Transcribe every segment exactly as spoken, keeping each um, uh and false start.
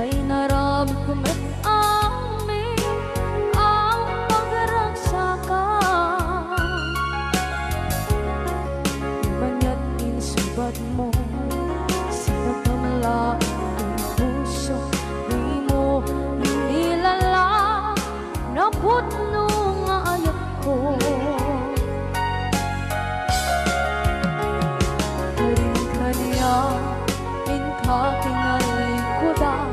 Ay naramidko met amin a pagragsakam. Maniat insubadmo, sinagamla ti puso, dimo inilala, napudno nga ayatko. Karin kaniak, inka kinalikudan,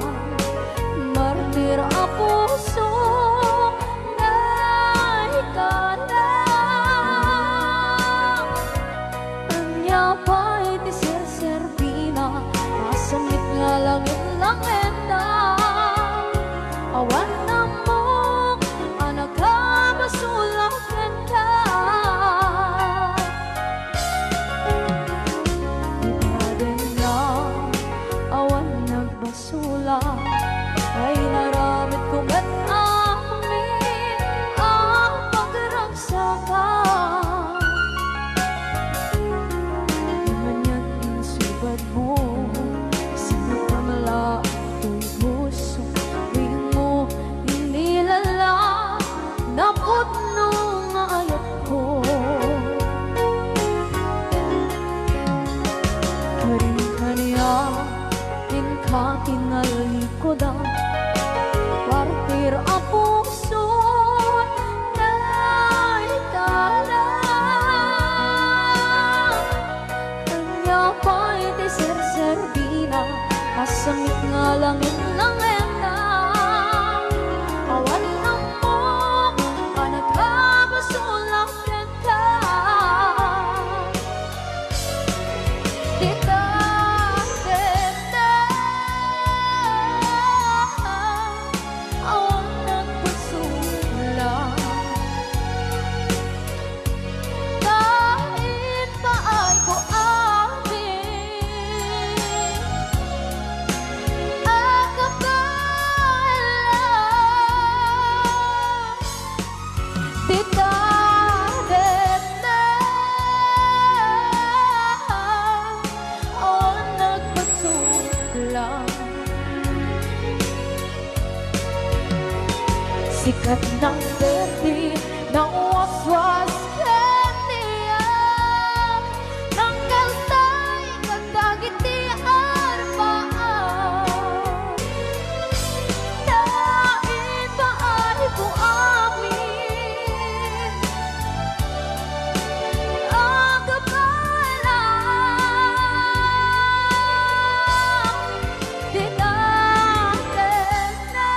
martir a puso, naikana. Ania pay ti serserbina, masamit nga langit-langitna. Awan ammok a nakabasol a kenka. Ibadenna, awan nagbasol a, ay naramidko met amin a pagragsakam. Maniat insubadmo, sinagamla ti puso, dimo inilala, napudno nga ayatko. Karin kaniak, inka kinalikudan, martir a puso, naikana. Ania pay ti serserbina, masamit nga langit-langitna. Awan ammok a nakabasol a kenka. Dita, dita, awan nagbasol a. Ta impaayko amin a kabaelan. Dita, dita, awan nagbasol a. Sikat nang berdi, nang waswas kaniak, nang kaltay kadagiti arpaam. Naipaayko amin a kabaelan. Dita, dita,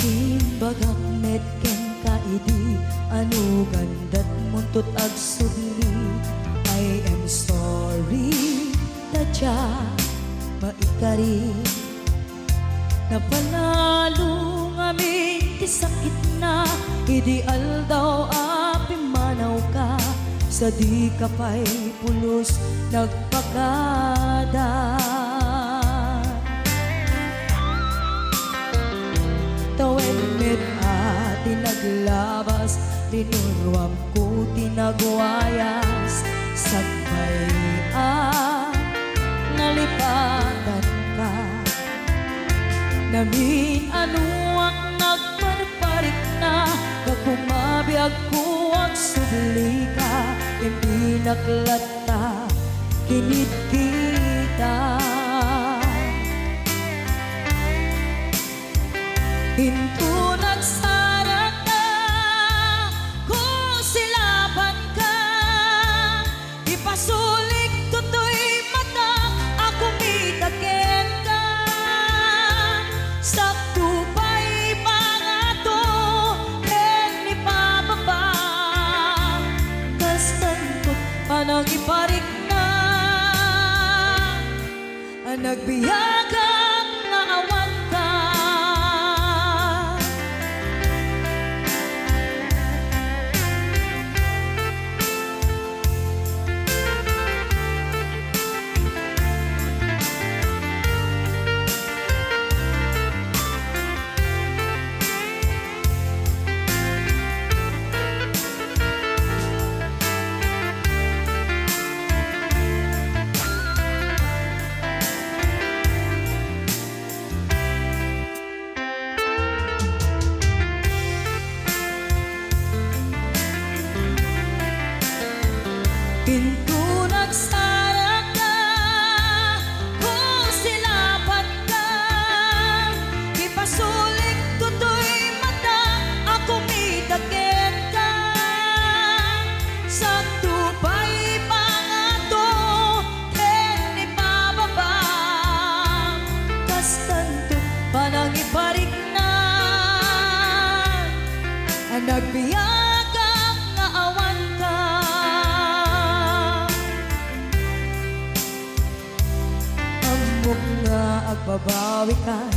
Imbagak met kenka idi anugan datmunto agsubli. I am sorry, tadya, maikari. Napanalo ngamin ti sakitna idi aldaw a pimmanawka, sadika pay pulos nagpakada. Tawen met a ti naglabas, linuruamko ti nagwayas, sakbay a nalipatanka. Namin-anoak nagparparikna, gapu mabiagko agsublika, imbinak latta kinitkita. Inton agsarakka, kusilapanka, ipasulik toy matak a kumita kenka. Sakto pay pangato ken ipababa, kas tanto panangiparikna. Nagbiagak nga awanka. Inton agsarakka, kusilapanka, ipasulik toy mata a kumita kenka. Sakto pay pangato ken ipababa, kas tanto panangiparikna. Nagbiagak nga awanka. Ammok nga agbabawikan,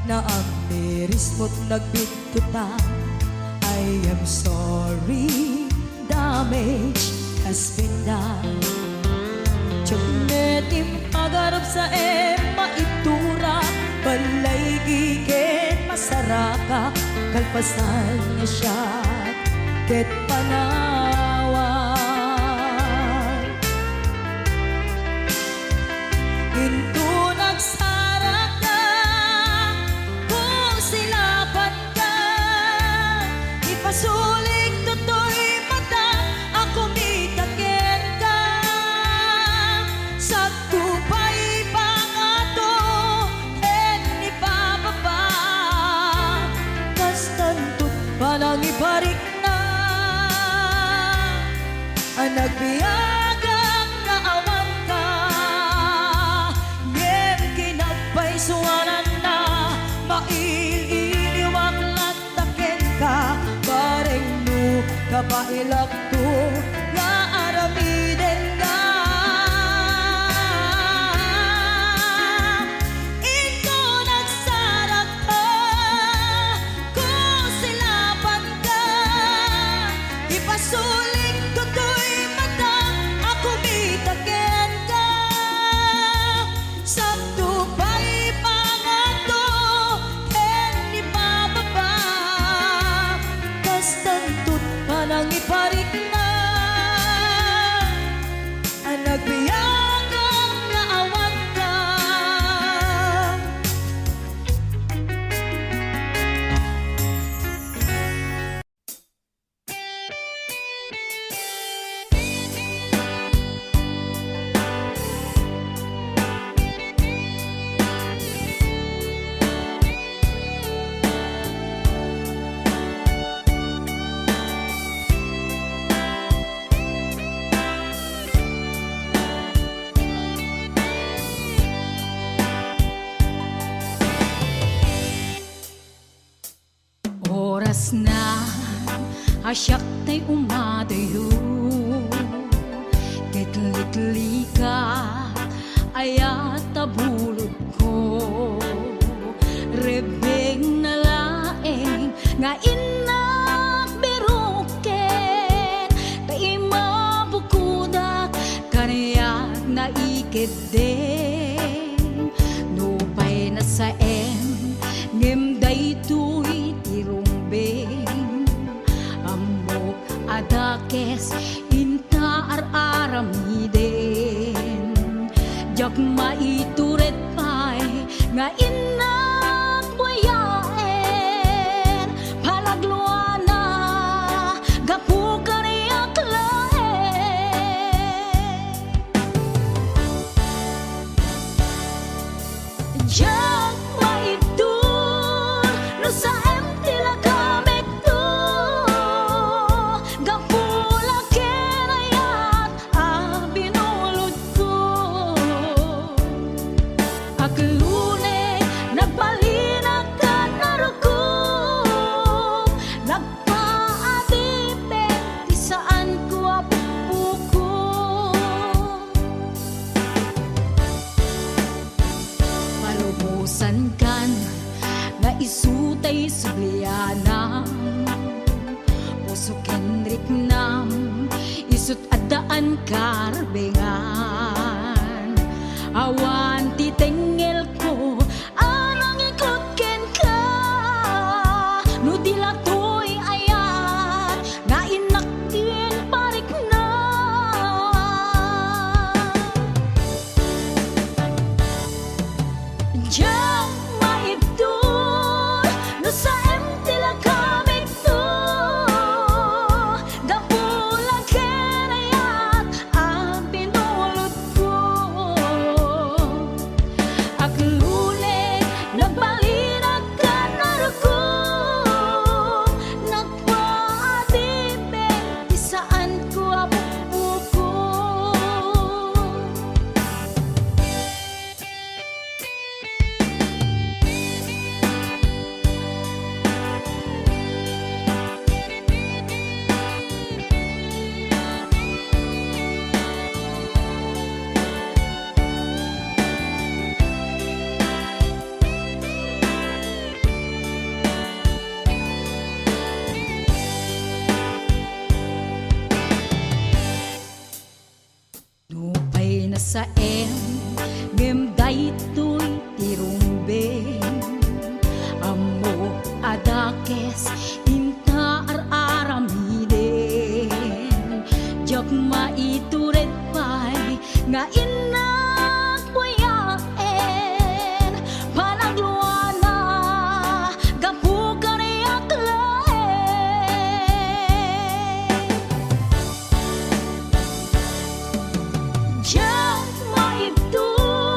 naamirismo't nagbittotan. I am sorry, damage has been done. Diak met impagarup sa em maitura, balay giken masaraka, kalpasan nga siak ket panawan. Inton agsarakka, kusilapanka, ipasulik toy mata a kumita kenka. Sakto pay pangato ken ipababa, kas tanto panangiparikna. Nagbiagak nga awanka, ngem kinagpaysuananna, mail-iliwak latta kenka, bareng no kabaelakto nga aramidenka. Inton agsarakka, kusilapanka, ipasulik toy mata a kumita kenka. Sakto pay pangato ken ipababa, kas tanto't panangiparikna. Kasna a siak tay umadayo, ket liklikat ayat a bulodko. Rebbengna laeng nga innak biroken, ta imabukodak kaniak naiket den. Nupay nasaem, ngem daytoy ti rumbeng. Ammok a dakes inta ar-aramiden. Diak maitured pay nga innak buyaen. Panagluana, gapu kaniak laeng. Diak maibtur no saem ti lagamekto, gapu la ken ayat a binulodko. Aklone, nagbalinak ken narukom, nagpaadipen ti saanko a bukbukor. Palubosankan nga isu tay sublianam, puso ken riknam, isut' addaan karbengan. Awan ti tengngelko a nangikot kenka, no di la toy ayat nga innak din parikna. Diak maibtur no saem ti lagamekto, gapu la ken ayat a binulodko. Aklone, nagbalinak ken narukom, nagpaadipen ti saanko a bukbukor. Nupay nasaem, ngem daytoy ti rumbeng. Ammok a dakes inta ar-aramiden. Diak maitured pay nga innak buyaen. Panagluana, gapu kaniak laeng. Diak maibtur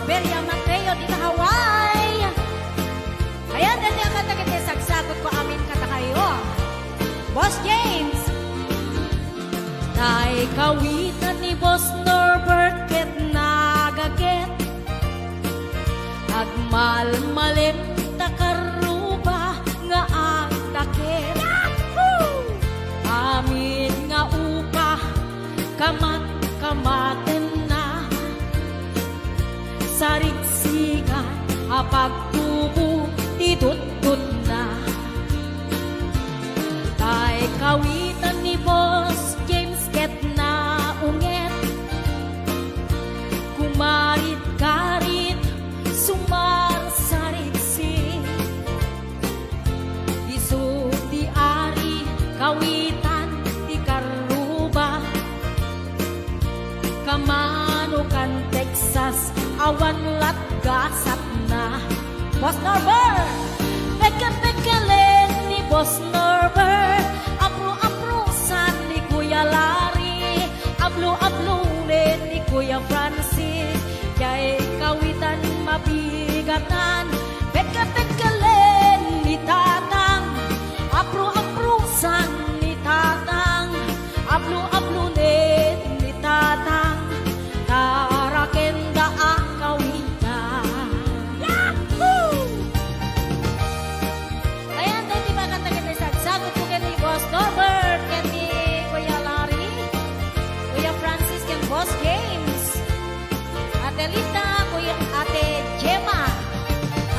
Beria Mateo dita Hawaii. Ayan, dati ang kanta ket sagsagutko amin kadakayo. Boss James. Tay kawitan ni Boss Norbert ket nagaget. Agmalmalem ta karruba nga agdakkel. Amin nga upa, kamat-kamatenna. Sarigsigan a pagtubo ti dutdotna. Tay kawitan ni Boss James ket naunget. Kumarit-karit, sumarsariksi. Isu ti ari, kawitan ti karruba. Kamanokan Texas, awan latgasatna. Boss Norbert! Pekkel-pekkelen ni Boss Norbert. Apro-aprosan ni Kuya Larry. Ablo-ablonen ni Kuya Francis. Diay kawitan mabigatan. Pekkel-pekkelen ni Tatang. Apro-aprosan ni Tatang. Ablo-ablonen ni Tatang. Tarakenda a kawitan. Yahoo! Ayan, dati makanta ket sagsagutko ken ni Boss Norbert, ken ni Kuya Larry, Kuya Francis, ken Boss James, Ate Lita, Kuya, Ate Gemma,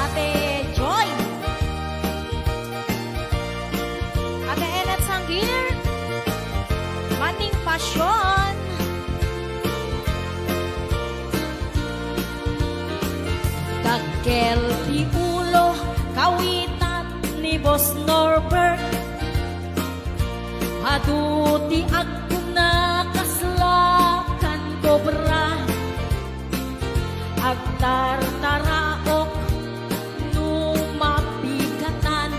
Ate Joy, Ate Enat Sangir, Maning Pasyon. Dakkel ti ulo, kawitan ni Boss Norbert. Adu ti agkuna kasla kan kobra. Agtartaraok no mapigatan.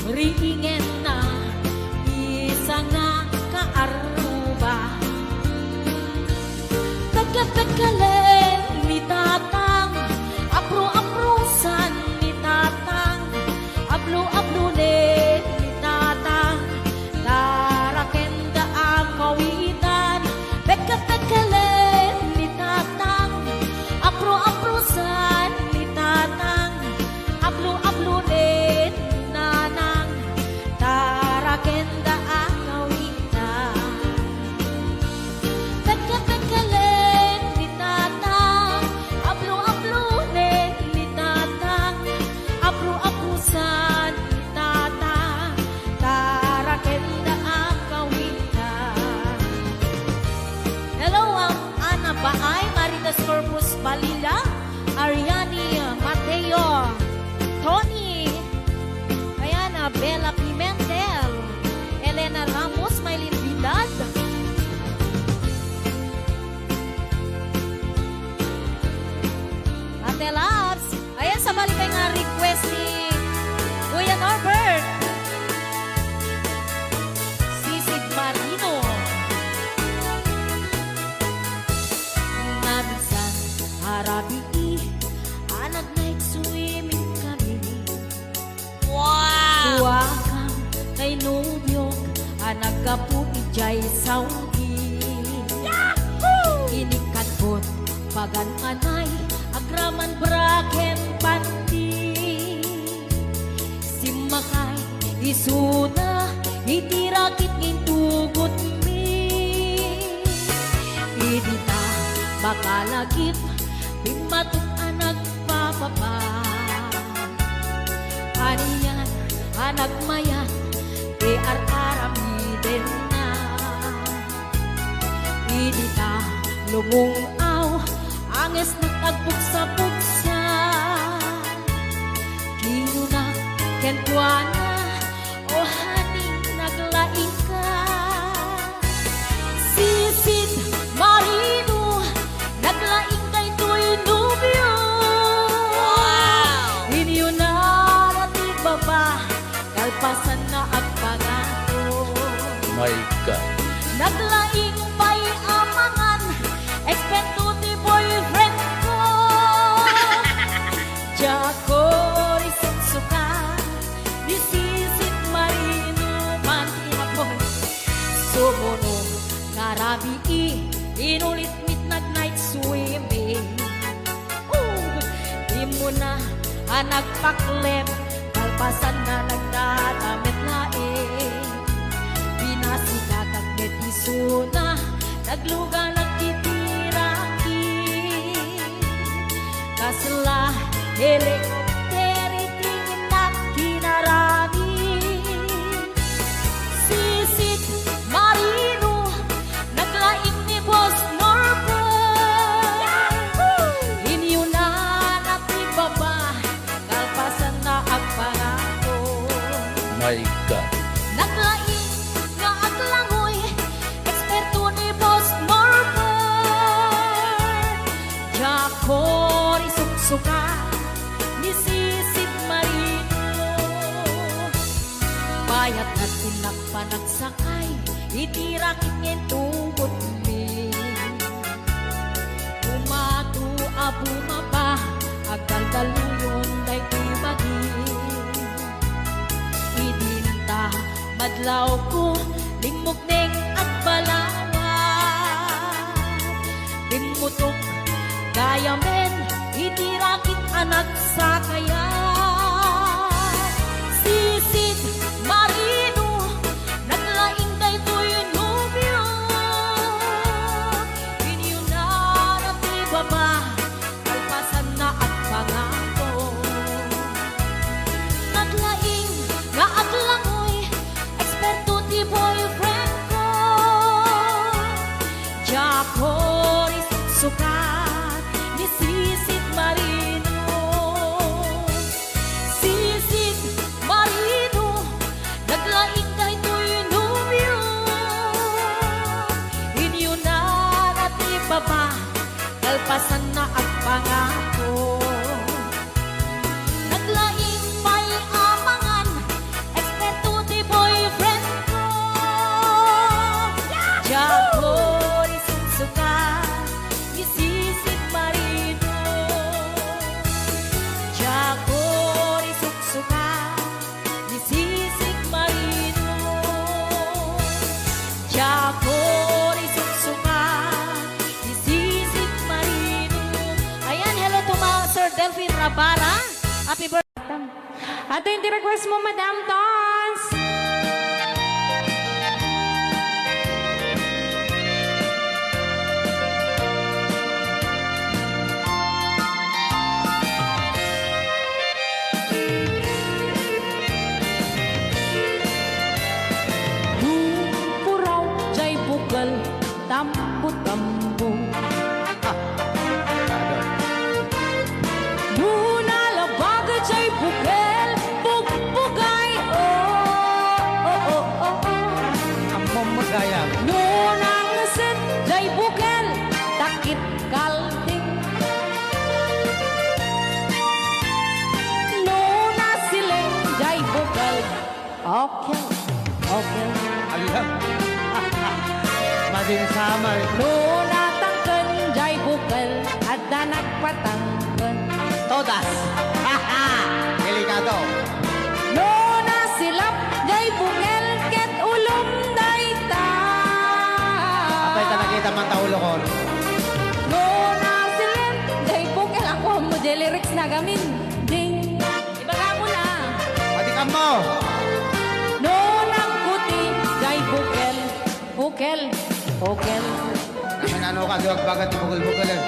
Riingenna, isa nga kaarruba. Pekkel-pekkelen ni Tatang, apro-aprosan ni Tatang, ablo-ablonen ni Tatang, tarakenda a kawitan. Pekkel-pekkelen ni Tatang, apro-aprosan ni Tatang, ablo-ablonen ni Nanang, tarakenda a kawitan. Pekkel-pekkelen ni Tatang, ablo-ablonen ni Tatang, apro-aprosan ni Tatang, tarakenda a kawitan. Hello, um, Ana Baay, Marites Corpus Balila, Ariani Mateo, Tony, ayan, ah, Bella Pimentel, Elena Ramos, Maylin Vidal, Ate Labs. Ayan, sabali pay nga request ni Kuya Norbert. Sisid Marino. Naminsan a rabii a nag-night swimming kami. Wow! Suakam tay nobiok a naggapu idiay Saudi. Yahoo! Inikadkot pagan anay agraman bra ken panty. Simmakay isuna iti rakit nga intugotmi. Idi ta makalagip, bimmatok a nagpapapa. Anian a nagmayat ti ar-aramidenna. Idi ta lumung-aw, angesnak agpugsa-pugsa. Kinuna kenkuana, "O honey, naglaingka." Sisid Marino, naglaingka itoy nobio. Wow! Inyona ti baba, kalpasanna agpangato. My God. Naglaing pay a mangan, eksperto ti boyfriend Nagpaklep, kalpasanna nagdadamet laeng. Pinasikatak met isuna, nagluganak iti rakit. Kasla helicopter iti innak kinarami. Sisid Marino, naglaing ni Boss Norbert. Inyunan ti baba, kalpasanna agpangako. My God. Naglaing nga aglangoy, eksperto ni Boss Norbert. Diakon isuksuka ni Sisid Marino. Bayat nga tinakpan agsakay iti rakit nga intugotmi. Bumato a bumaba, agkaldaluyon daytoy bagi. Idinta madlawko, limmukneng agbalawat. Bimmutok gayamen iti rakit a nagsakayat. Sisid Marino, naglaing daytoy nobio. Inyunan ti baba, kalpasanna agpangako. Naglaing nga aglangoy, eksperto ti boyfriend ko. Diakon isuksukat ni Sisid Marino. Sisid Marino, naglaing daytoy nobio. Inyunan ti baba, kalpasanna agpangako. Naglaing pay a mangan, eksperto ti boyfriend ko. Diakon isuksukat ni Sisid Marino. Diakon isuksukat ni Sisid Marino. Diakon isuksukat ni Sisid Marino. Ayan, hello to mga Sir Delphine Rabara. Happy birthday. Ato yung request mo, Madam Tons. Puraw jay bukel, tambo-tambo. Ah, delikado. No nalabag jay bukel, bugbugay, oh, oh, oh, oh, oh. Ammom gayam. No nangset jay bukel, takit kalting. No nasileng jay bukel, okel, okel. Ala. Madin samay. No natangken jay bukel, adda nagpatangken. Todas. Delikado. No nasilap jay bukel, ket ulom dayta. Apay ta nakita man ta ulo ko. No nasilap jay bukel, ako mo jay lyrics na gamin. Ding. Ibaga mo na. Pati ka mo. No nagkuti jay bukel, bukel, bukel. Ano, ano ka, di agbaga ti bukel-bukel, eh.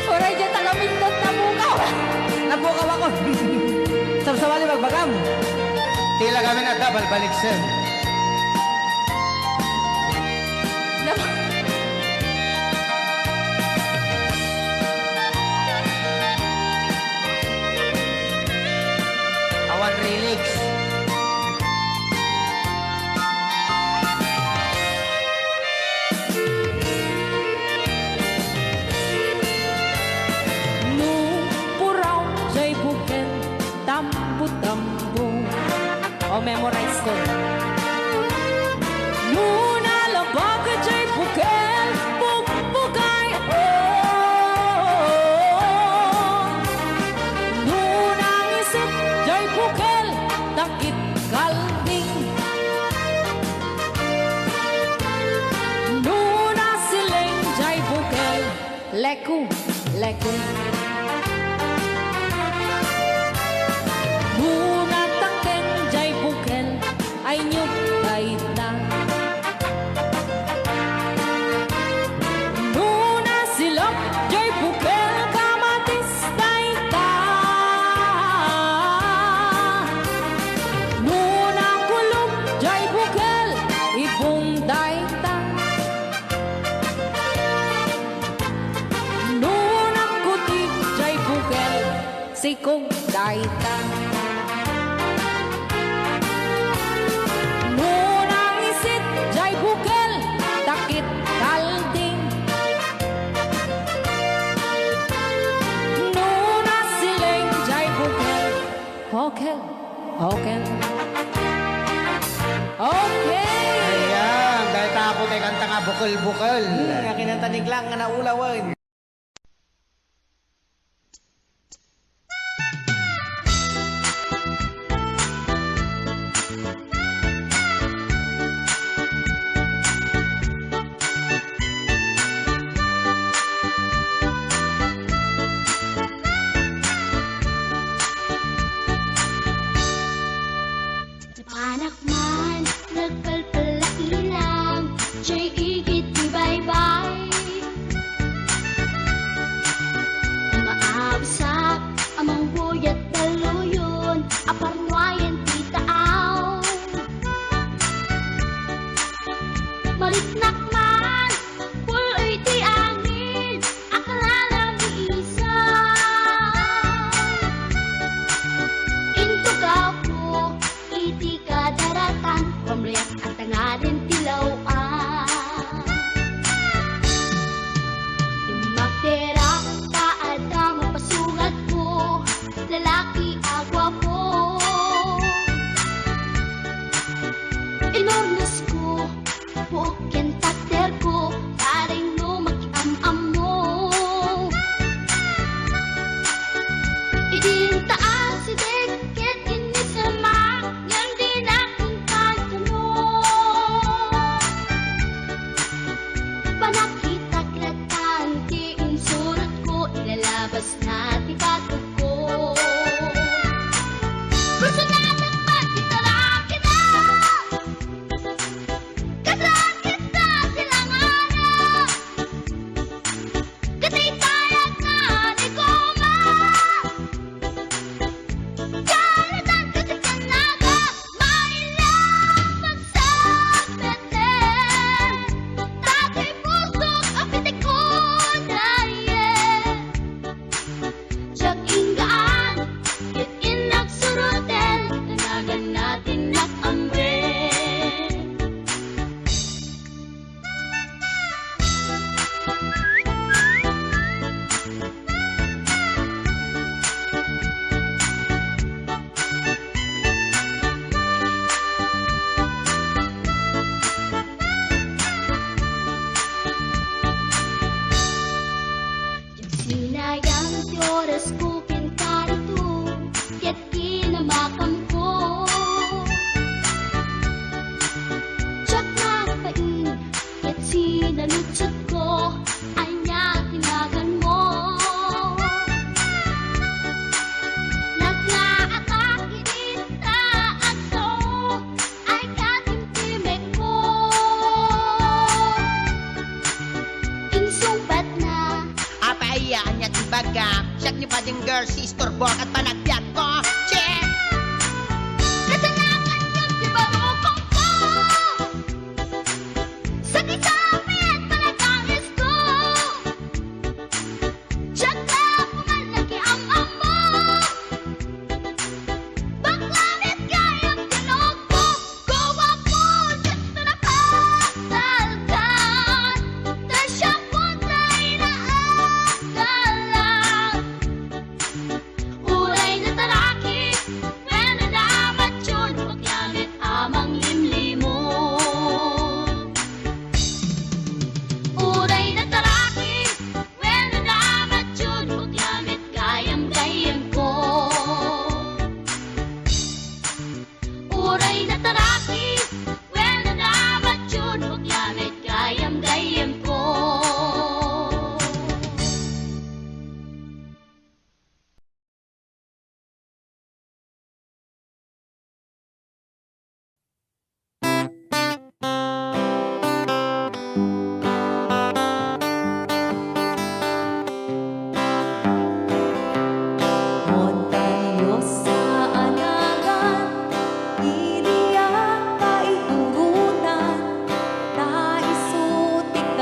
Uray, diyan taga Mindot, nabukaw. Nabukaw ako. Sabsabali magbagam. Tila kami na ta, balbaliksen. Nab- Awan relics. No puraw jay bukel, tambo-tambo. O, memorize ko. Nuna takken jay bukel, ay nyuk dayta. Nuna silok jay bukel, kamatis dayta. Nuna kulop jay bukel, ibong dayta. Nuna kuti jay bukel, sikog dayta. Nuna isit jay bukel, takit kalding. Nuna siling jay bukel, okel, okel. Okay. Ayan, dayta po tay kanta nga bukel-bukel. Hmm, nga kinanta ni Glenn nga naulawen. Napanak man, nagpalpal la inang, jay igid ti baybay. Maawisak a mangbuyat dalluyon a parnuayen ti taaw. Mariknak man, puloy ti angin, a kalalagisan. Intugaw ko iti kadaratan, pamriak a tangaden ti law-an. Dimmakdera ta adda mapasungatko, lalaki a guapo. Inurnosko, buok ken takderko, bareng no makiam-ammo. Idinta a sidek ket innisemak, ngem dinak inkankano. Panakitak latan ti insurotko, ilalabasna ti patogko. Personadak man ti tarakida. Kadrakita ti langana. Katitayakna ni Goma. Kalatan ti kanaga. Maila pagsapete. Dati pusok a pitikunaye. Diak inggaan, ket innak suroten, tanagan natin nak amben. Sinayang ti orasko ken karito, ket kinamakamko. Diak nagbain, ket sinaludsodko, ania ti naganmo? Naglaaka idi ta agso, ay katimtimekko. Insungbatna. Apay aya, ania ti bagam? Siak ni Bading Girl, si istorbo ket panagbiagko. Che! Kasanakan ket ti barukongko. Sakit sa amin, panagangisko. Diak la puman nakiam-ammo. Bakla met gayam ti loob ko. Guwapo, diak to napagtalkan. Ta siak pay ti inaagalan. Uray natara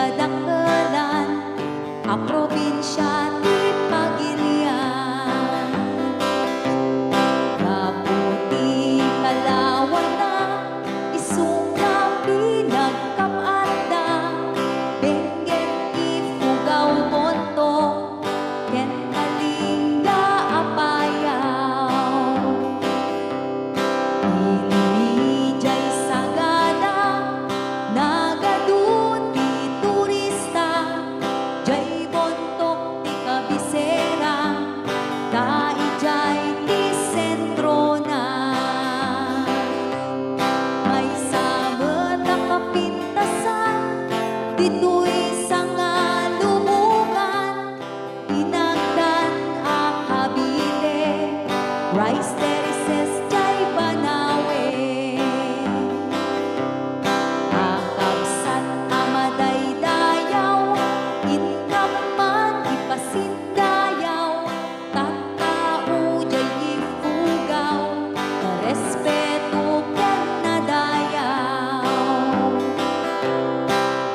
Dakelan a probinsia ti Pagilian. Gapu ti kalawana, isu nga pinagkam-atda, Benguet, Ifugao, Bontoc, ken Kalinga, Apayao. Idiay Sagada, nagadu ti turista, diay Bontoc ti kabisera, ta idiay ti sentrona. Maysa met a kapintasan ditoy Sangalumogan, inagdan a kabile, rice terraces diay Banaue. A kabsat a madaydayaw, inkam man ipasindayaw, tattao diay Ifugao, respeto ken nadayaw.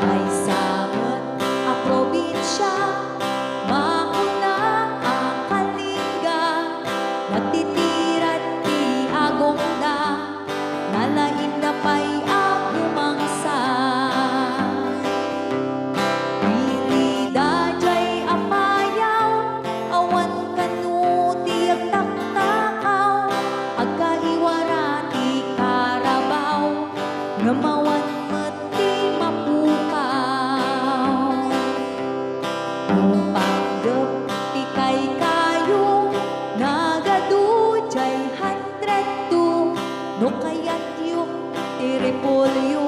Maysa met a probinsia, makuna a Kalinga, natitirad ti agongda, nalaingda pay a bumangsa. Iti daydiay Apayao, awan kano ti agtaktakaw, agkaiwara ti karabaw, ngem awan met ti mapukaw. No panggep ti kaykayo, nagadu diay hundred two. No kayatyo ti repolyo,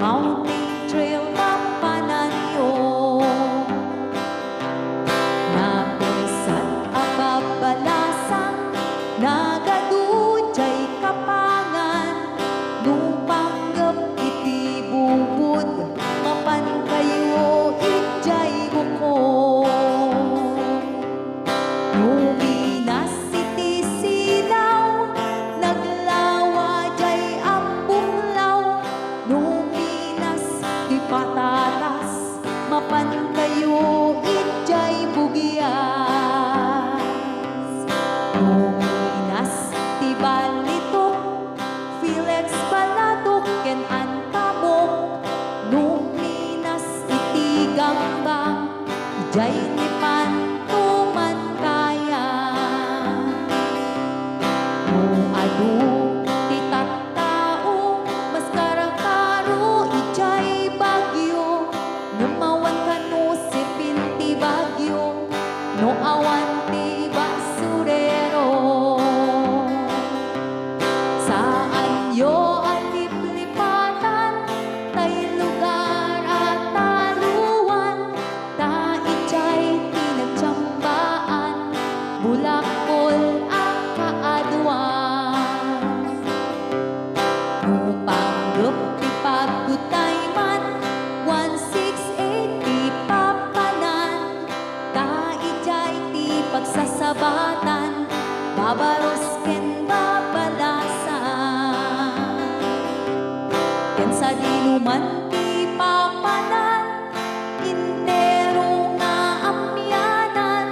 mountain trail mapananyo. Napisat a babbalasang, nagadu diay Kapangan. No panggep iti bubod, mapankayo idiay bukod. No minas iti silaw, naglawa diay ambuklaw. No minas ti patatas, mapankayo idiay bugias. No minas ti balitok, Felix Balatok ken Ann Tabok. No minas iti gamba, idiay ni Panto Mancaya. No adu ti tattao, mas karkaro idiay Baguio, ngem awan kano sipin ti Baguio, no awan ti basurero. Saanyo a liplipatan tay lugar a taluan, ta idiay ti nagtiambaan, bulakol a kaaduan. No panggep ti pagkutayman, one six eight ti papanan, ta idiay ti pagsasabatan, Babaros ken Babalasan. Ken sadino man ti papanan, entero nga amianan,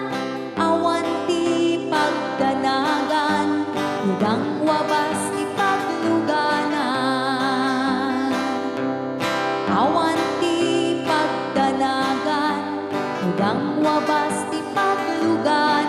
awan ti pagdanagan, no dangwabas ti pagluganan. Awan ti pagdanagan, no dangwabas ti pagluganan.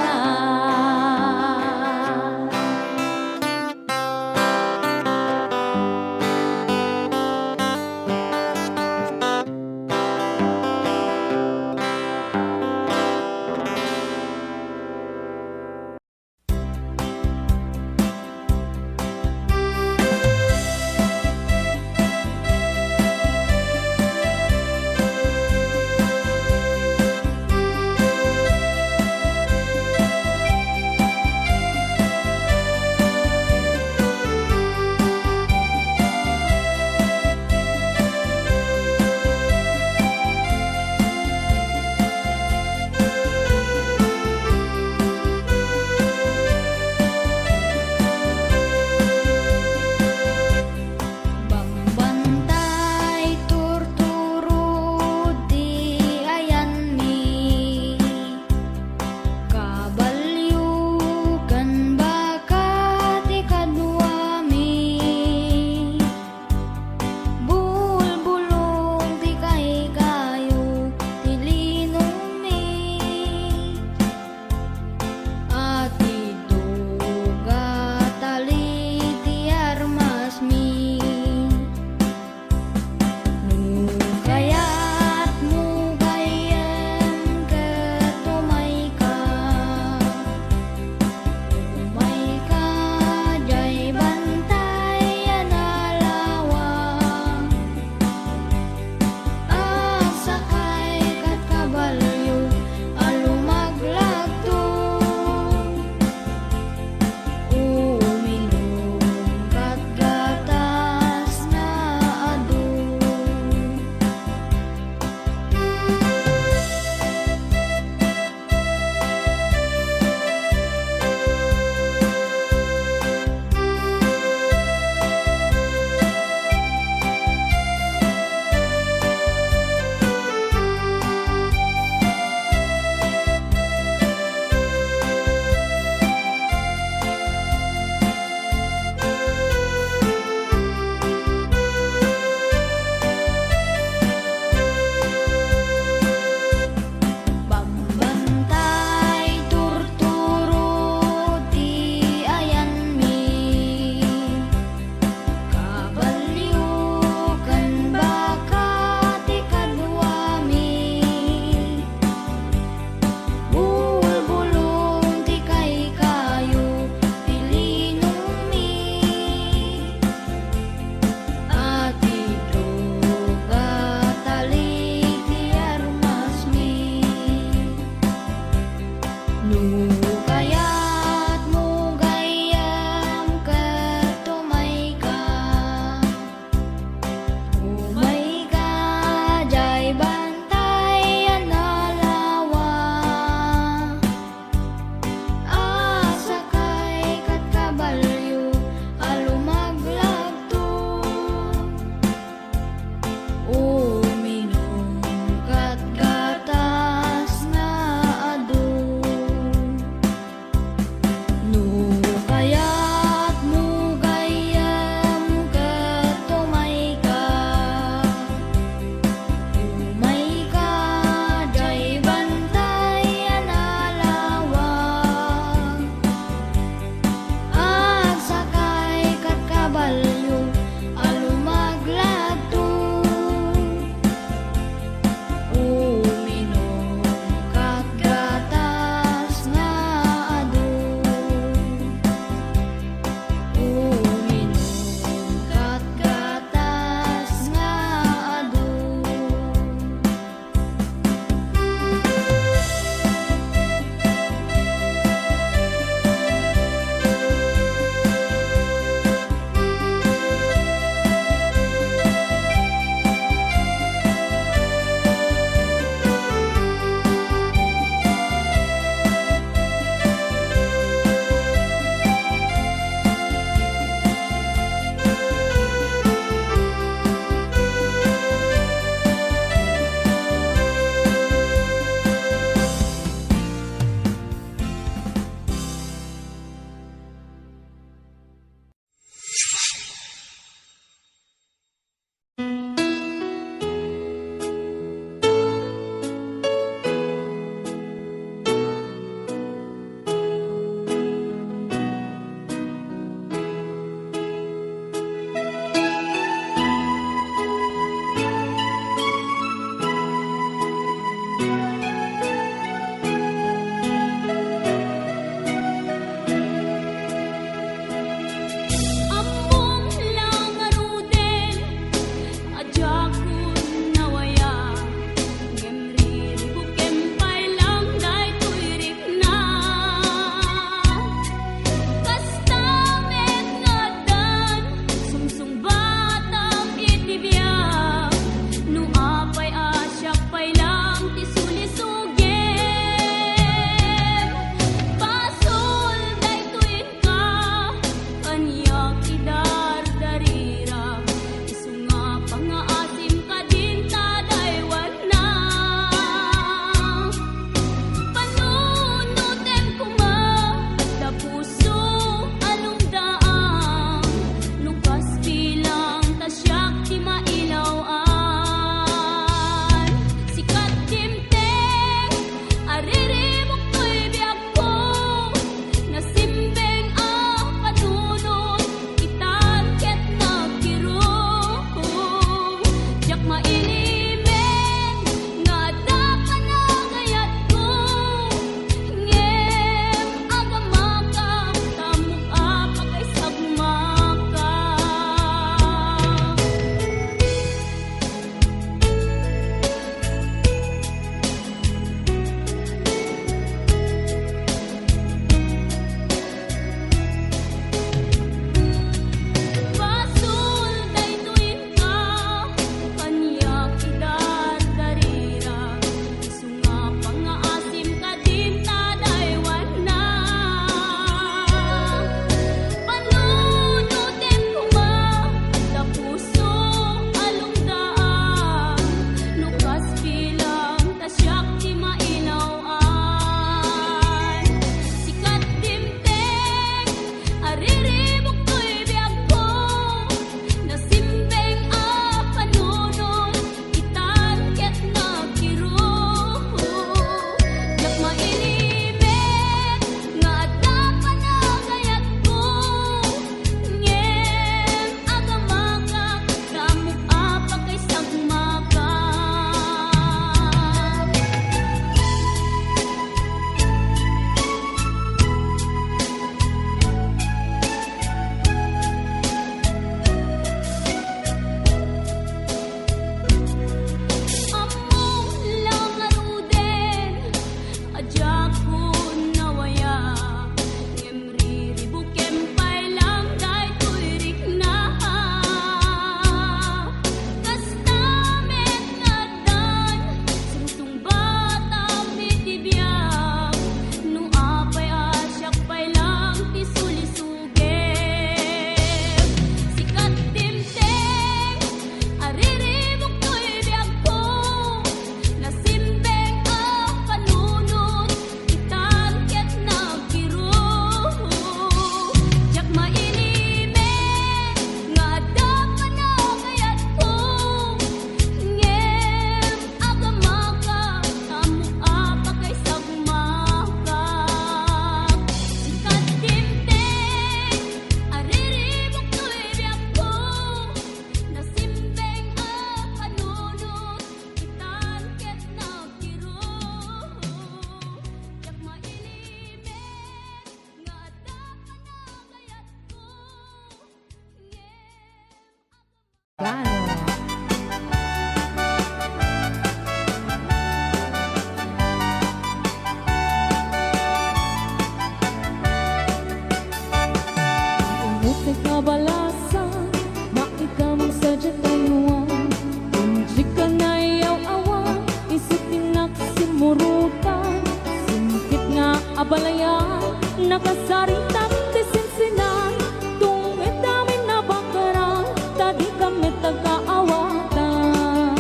Balayan, nakasaritak ti sinsinan, tunged amin a bakaran, ta dikami nagkaawatan.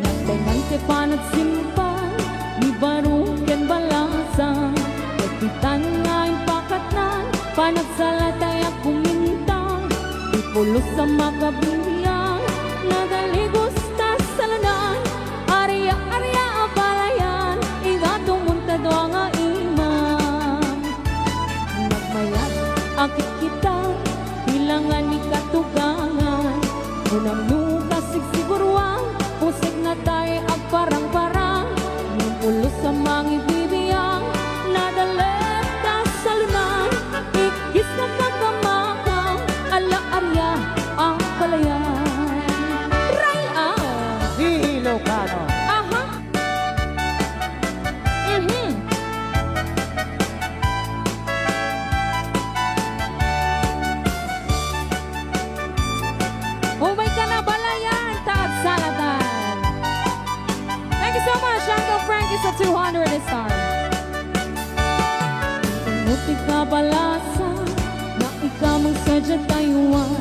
Nagtengan ti panagsimpal, ni baro ken balasan, ket ditan nga impakatnan, panagsalatay a kumintang, ti pulos a makabibiang, nadaligos ta salunan, aria, aria a balayan, igatumon ta dua nga imam. Nagmayat a kitkitang, bilangan ni katugangan, unam no kasigsigurwan, pusig natay agparang-parang, ni pulos a mangibibiang, nadalek ta salunan, ikkis nga kakamakam, ala aria a balayan. Ray-aw! Di Ilocano. Aha. Mhm. Ubay ka na, balayan, ta agsalatan. Thank you so much, Uncle Frankie, sa two hundred star. Iti kabalasan, nga ikaw sadiay Taiwan,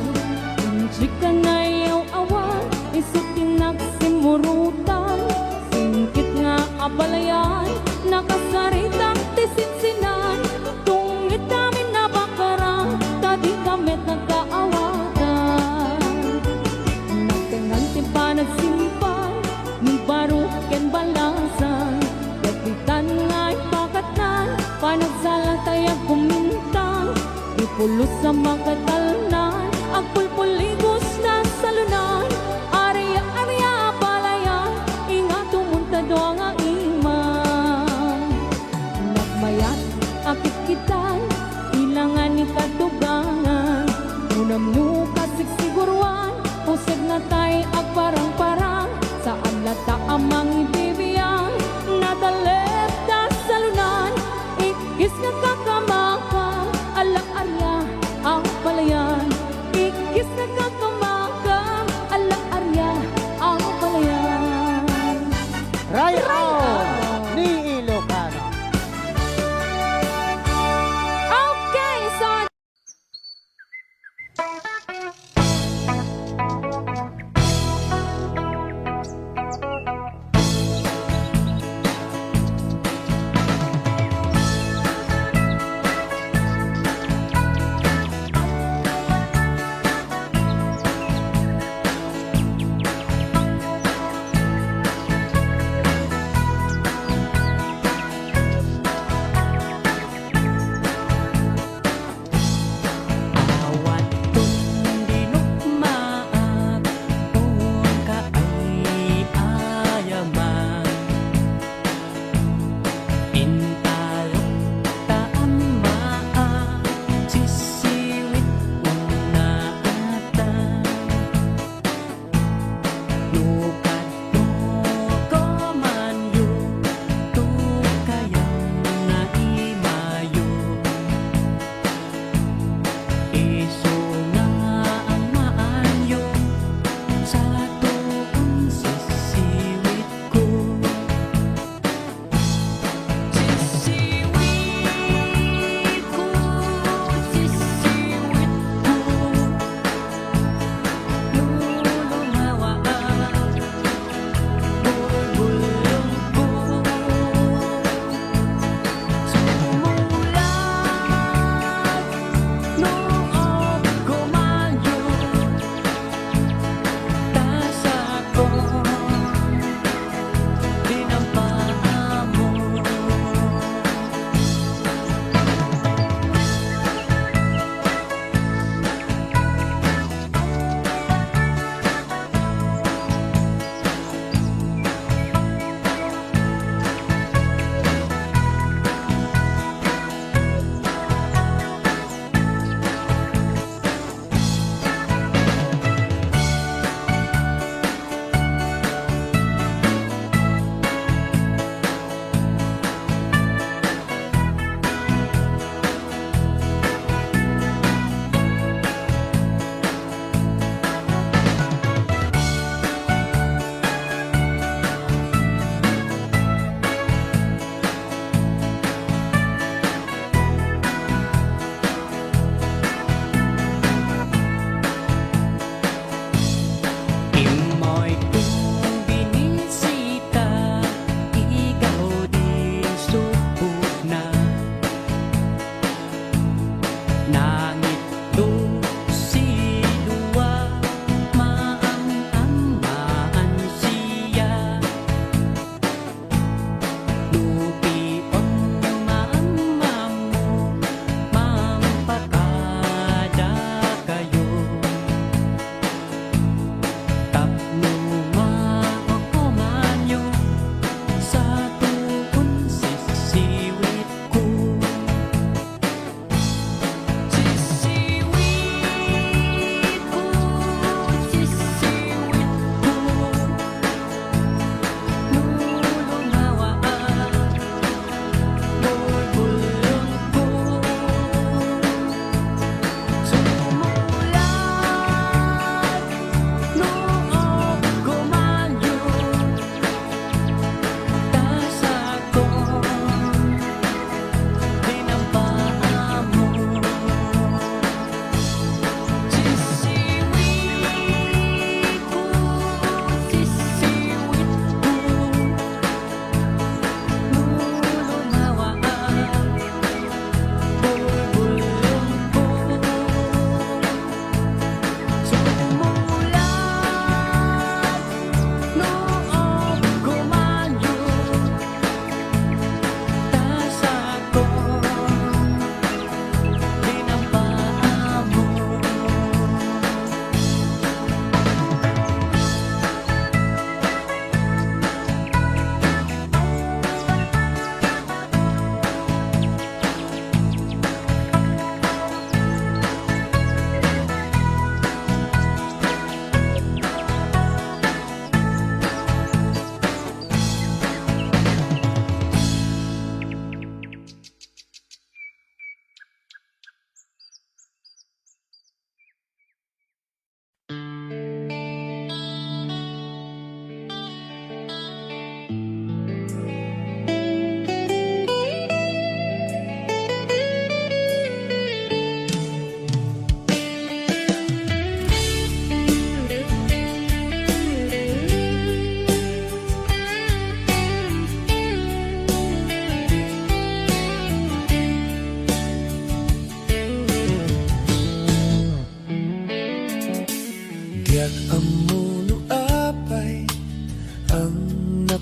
injik a nayaw-awan, isu ti nagsimurutan, singkit nga a balayan, nakasaritak ti sinsinan, tunged amin a bakaran, ta dikami nagkaawatan. Nagtengan ti panagsimpal, ni baro ken balasan, ket ditan nga impakatnan, panagsalatay a kumintang, ti pulos a makatalnan, agpulpuligos ta salunan, aria, aria a balayan, igatumon ta dua nga imam. Nagmayat a kitkitang, bilangan ni katugangan, unam no kasigsigurwan, pusig natay agparang-parang, saan latta a mangibibiang, nadalek ta salunan, ikkis nga kakamakam, ala aria a balayan, ikkis nga kakamakam, ala aria a balayan. Ray-aw ni Ilocano. Okay, so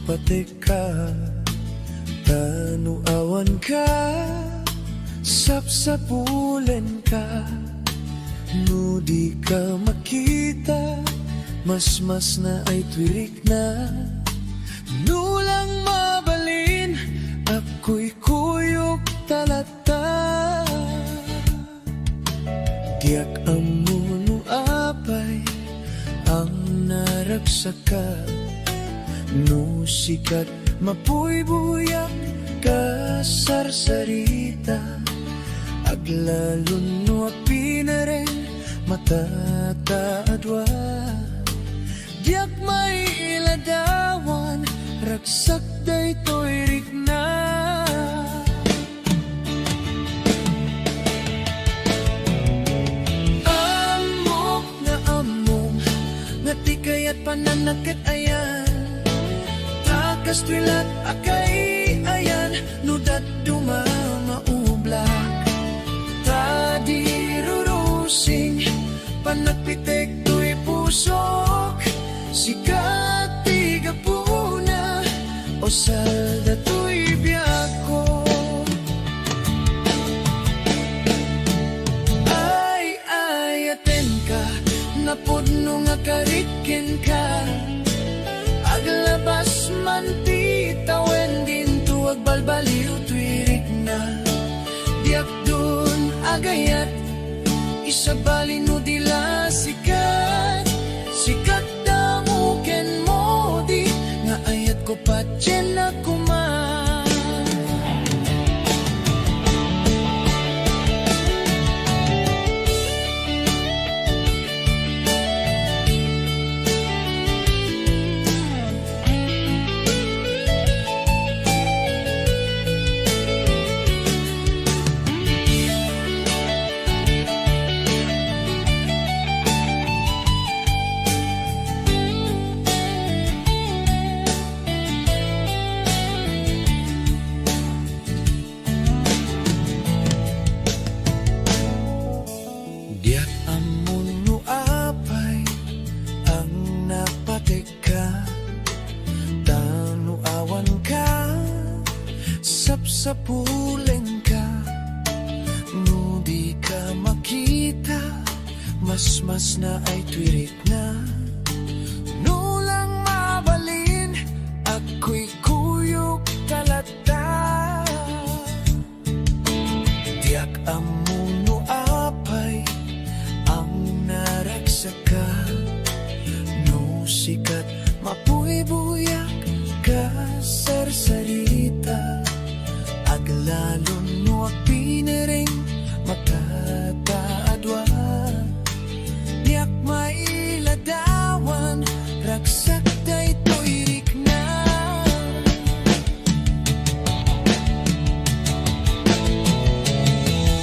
Patekka, ta no awanka, sapsapulenka. No dika makita, masmasnaay toy rikna. No lang mabalin, agkuykuyokta latta. Diak ammo no apay ang naragsakka. No sika ti mabuybuyak, kasarsarita. Aglalon no agpinareng, matataadua. Diak mailadawan, ragsak daytoy rikna. Ammok nga ammom nga ti kayat pananna ket ayan. Ta kastoy latta a kay-ayan no dadduma maublak. Ta di rurusing panagpitek toy pusok. Sika ti gapuna, usal datoy biagko. Ay-ayatenka, napudno nga karik kenka. Aglabas man ti tawen, dinto agbalbaliw toy rikna. Diakdon agayat, isabali no di la sikat. Sikat damo ken modi, nga ayatko patien a koma. Diak ammo no apay ang napatekka. Ta no awanka, sapsapulenka. No dika makita, masmasnaay toy rikna. No lang mabalin, agkuykuyokta latta. Diak ammo no apay ang naragsakka. No sika ti mabuybuyak, kasarsarita. Aglalon no agpinareng, matataadua. Diak mailadawan, ragsak daytoy rikna.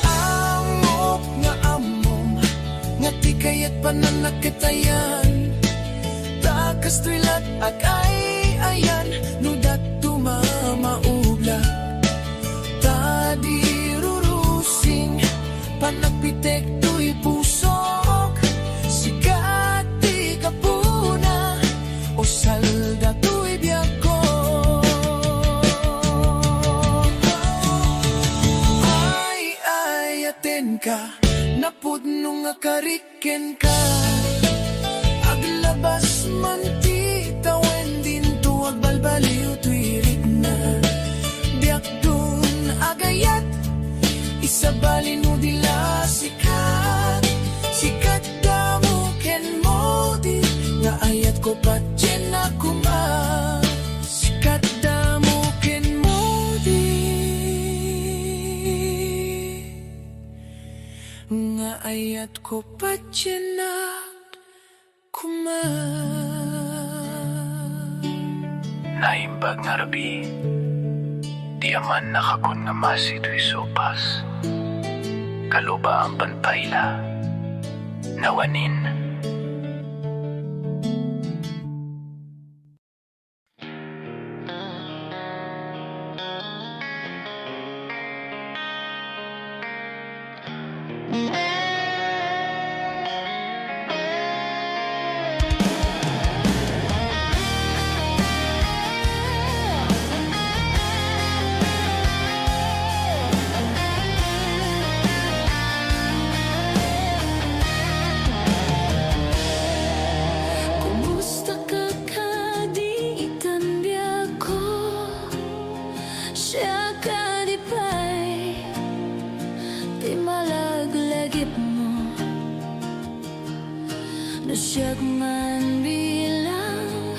Ammok nga ammom nga ti kayat pananna ket ayan. Ta kastoy latta a kay-ayan no dadduma maublak. Ta di rurusing panagpitek toy pusok. Sika ti gapuna, usal datoy biagko. Ay-ayatenka, napudno nga karik kenka. Aglabas man ti tawen, dinto agbalbaliw toy rikna. Diakdon agayat, isabali no di la sikat. Sikat damo ken modi, nga ayatko patien a koma. Sikat damo ken modi, nga ayatko patien a koma. Naimbag nga rabii, ti amannak a kun nga masi toy sopas, kalubaan pay la. Nawanin. Diak man bilang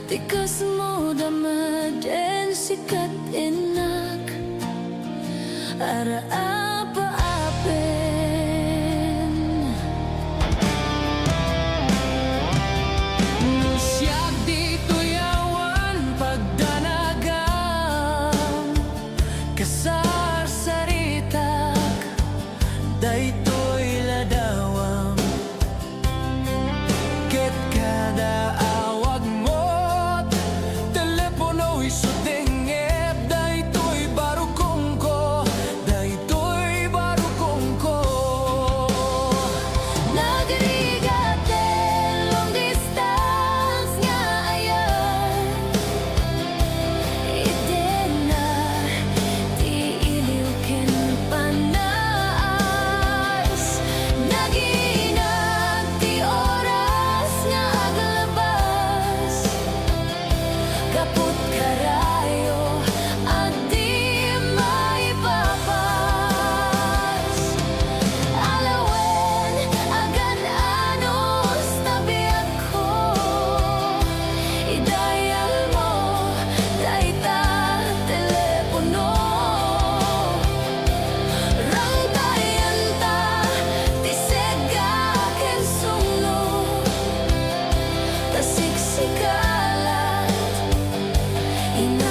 ti kasmo da maden sikat innak, ara apaapen. No siak ditoy awan pagdanagam, kasarsaritak daytoy ladawam. Ket kada awagmo, telepono isu dengngep, daytoy barukongko, daytoy barukongko. Nagrigat ti long distance nga ayat. Itedna ti iliw ken panaas. Naginag ti oras nga aglabas. Kaput karayo a di maipapas. Alawen, agan-anos ta biagko. Idayalmo dayta telepono. Rangtayenta ti sega ken sungno. Ta siksikalat, ina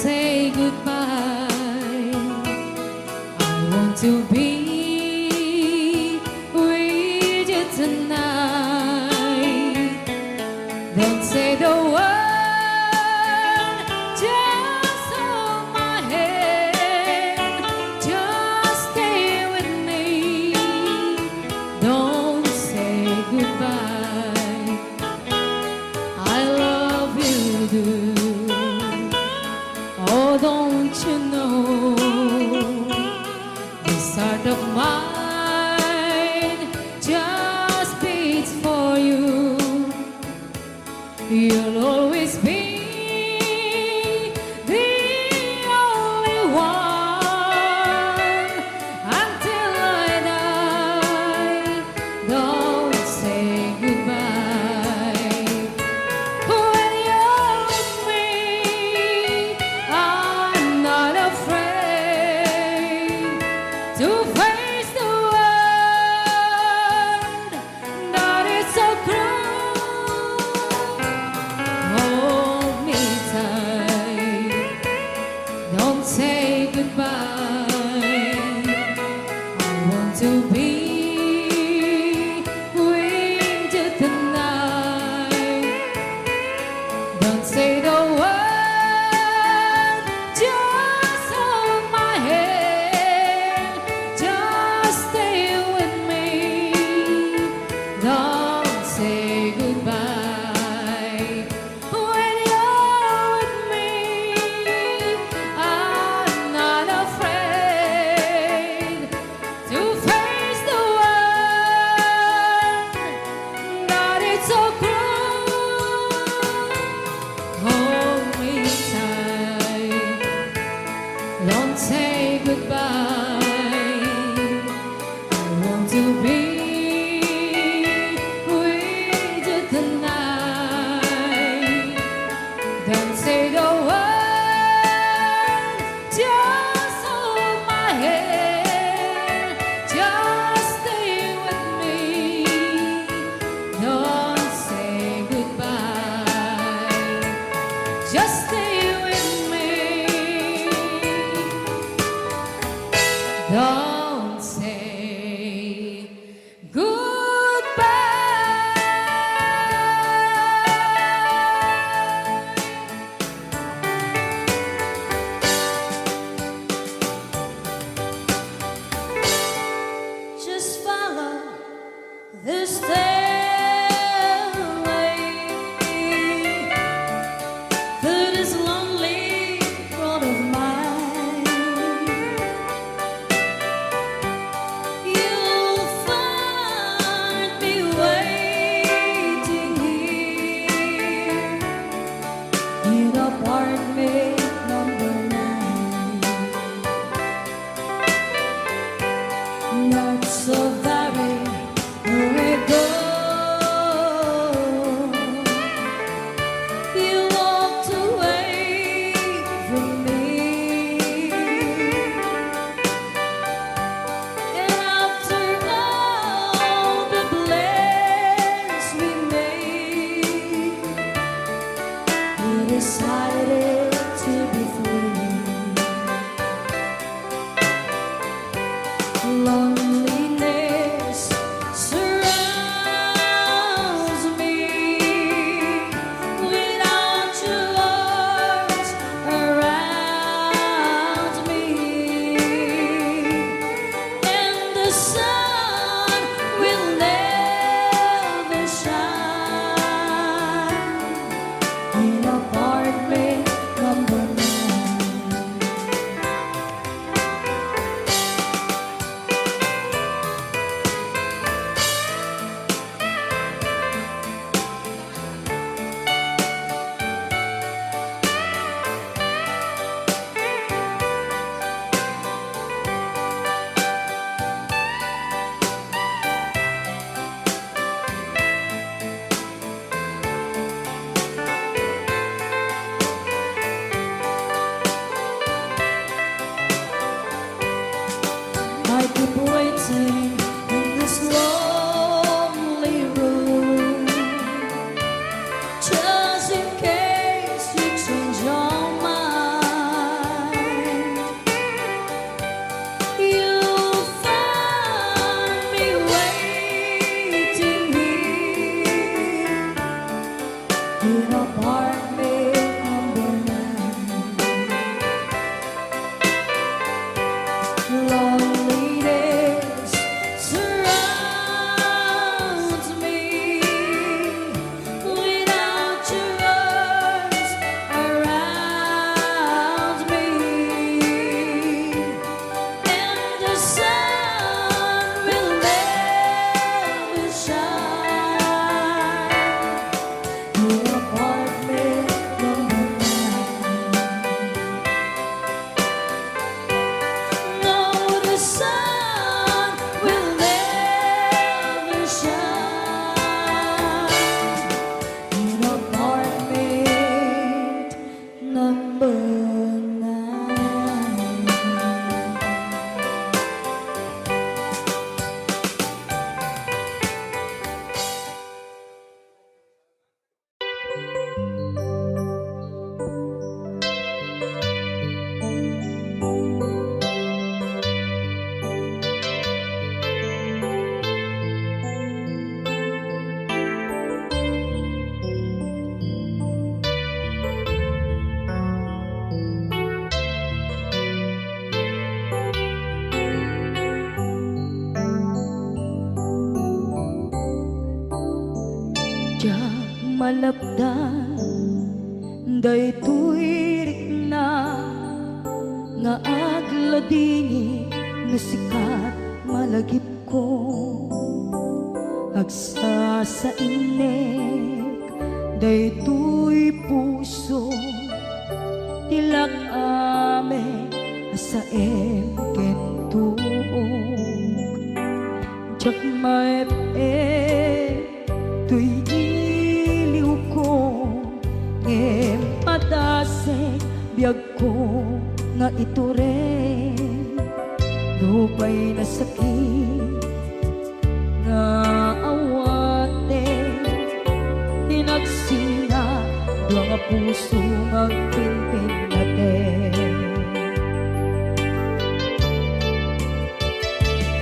say goodbye. I want to be with you tonight. Don't say the word, just hold my hand. Just stay with me. Don't say goodbye. I love you, do. Oh, don't you know? This heart of mine just beats for you. You'll always be the only one until I die. Don't say goodbye. When you're with me, I'm not afraid to face the world that is so cruel. Hold me tight. Don't say goodbye. I want to be with you tonight. Don't say the word, just hold my hand. Just stay with me. Don't say goodbye. When you're with me, I'm not afraid to face the world that is so cruel. Hold me tight, don't say goodbye. I want to be with you tonight. Don't say the word, just hold my hand. Just stay with me. Don't say goodbye. Just stay with me. Don't say goodbye. Just follow the stairway through this lonely road of mine. You'll find me waiting here in apartment number nine. Not so very long ago, you walked away from me. And after all the plans we made, we decided to be free. Loneliness surrounds me without your arms around me, and the sun will never shine in apartment number nine. I keep waiting in this lonely room, just in case you change your mind. Lapdan daytoy rikna nga agladingit no sikat malagipko. Agsasainnek daytoy puso ti lak-amek a saem ken tuok. Diak maep-ep toy iliwko, ngem padasek biagko nga itureng. Nupay nasakit nga awaten, inagsina dua nga puso nga agpinpinnaten.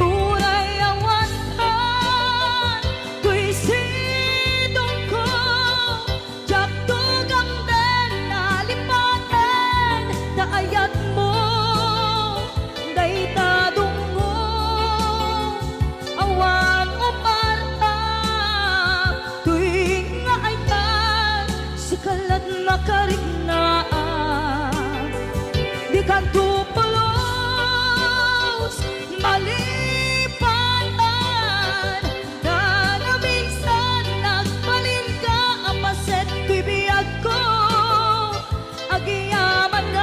Uray awaten toy sidongko, diak tugamden a lipaten ta ayatmo dayta dungngo. Awan umarta toy nga ayat, sika lat makariknaak. Dikanto pulos malipanan, nga naminsan nagbalinka a paset toy biagko. Agyamanak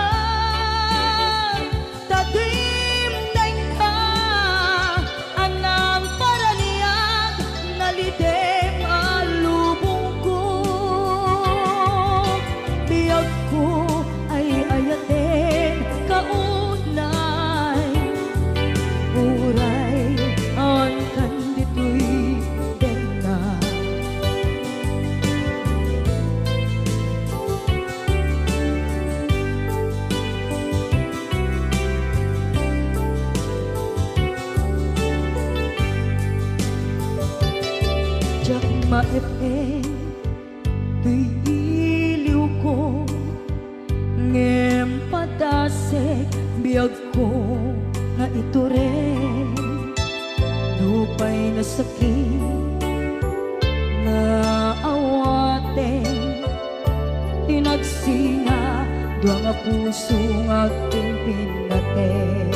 ta dimdengka a nangparaniag, nalidem a lubongko. Biagko ay ayaten ka unay, uray awan kan ditoy denna. Diak maep-ep toy iliwko, ngem padasek biagko nga itureng. Nupay nasakit nga awaten, inagsina dua nga puso nga agpinpinnaten.